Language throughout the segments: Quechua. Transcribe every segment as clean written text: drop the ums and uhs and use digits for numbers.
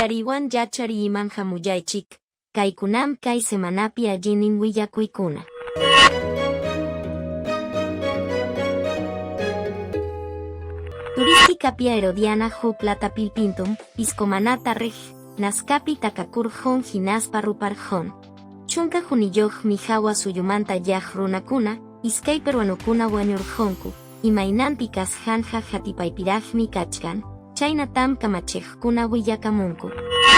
Uyariywan yachariyman hamullaychik, kaykunam kay semanapi allinin willakuykuna. Turística Herodiana Ju Plata Pilpintum, Piscomanata Reg, Nazcapi Takakur Jon hinaspa Ruparjon. Chunka hukniyuqmi hawa suyumanta yaq runakuna, iskay peruanokuna wañurqunku, imaynanpi kasqanqa hatipaypiraqmi kachkan, chaynatam kamachiqkuna willakamunku.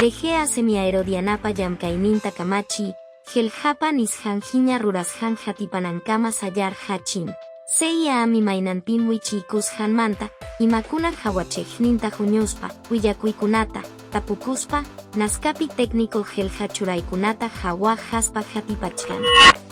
DGA semiaerodianapa llamkayninta kamachiy, qillqapa nisqanhiña rurasqan hatipanankama sayarqachin. CIAam imaynanpim wichiykusqanmanta, imakuna hawachiqninta huñuspa, willakuykunata, tapukuspa, Nazcapi técnico qillqa churaykunata hawaq haspa hatipachkan.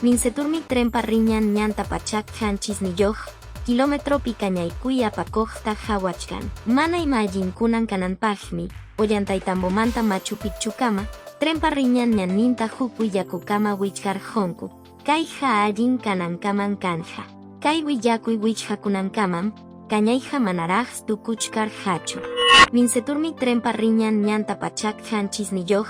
Minceturmi trenpa riñan ñanta 107 kilometropi kañaykuy apakuqta hawachkan. Mana ima allinkunan kananpaqmi, Ollantaytambomanta Machu Picchukama, trenpa riñan ñanninta huk willakukama wichqarqunku. Kayqa allin kanankaman kanja. Kay willakuy wichqakunankamam, kañayqa manaraq tukuchkarqachu. Minceturmi trenpa riñan ñanta 107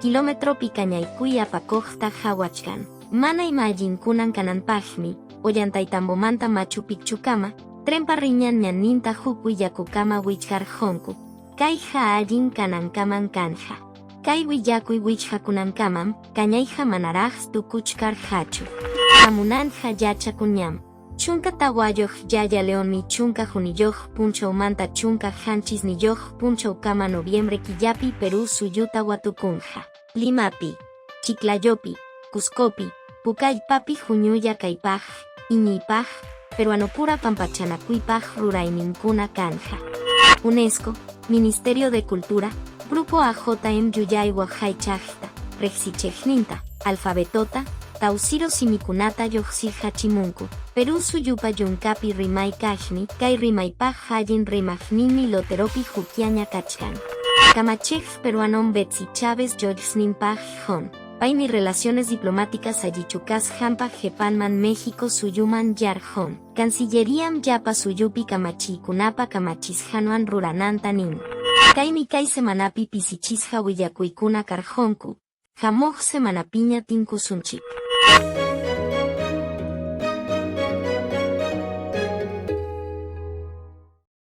kilometropi kañaykuy apakuqta hawachkan. Mana ima allinkunan kananpaqmi, Ollantaytambomanta Machu Picchukama, trenpa riñan ñanninta huk willakukama wichqarqunku. Kayqa allin kanankaman kanja. Kay willakuy wichqakunankamam, kañayqa manaraq tukuchkarqachu. Hamunanja yachakuñam. 14 Yaya Leonmi 11 punchawmanta 17 punchawkama noviembre killapi Perú suyuta watukunqa. Limapi, Chiclayopi, Cuscopi, Pucallpapi huñulla kaypaq, iñiypaq, peruanopura pampachanakuypaq rurayninkuna kanja. UNESCO, Ministerio de Cultura, Grupo AJM Yuyay Waqaychaqta, riqsichiqninta, alfabetota, tawsiro simikunata lluqsirqachimunku. Perú suyupa yunkapi rimay kaqmi, kay rimaypaq allin rimaqninmi Loteropi hukllaña kachkan. Kamachiq peruanom Betsy Chávez Lluqsninpaq Jon. Paymi relaciones diplomáticas allichukasqanpa qhipanman México suyuman yarqun. Cancilleriam llapa suyupi kamachiykunapa kamachisqanwan rurananta nin. Kaymi kay semanapi pisichisqa willakuykuna karqunku. Hamuq semanapiña tinkusunchik.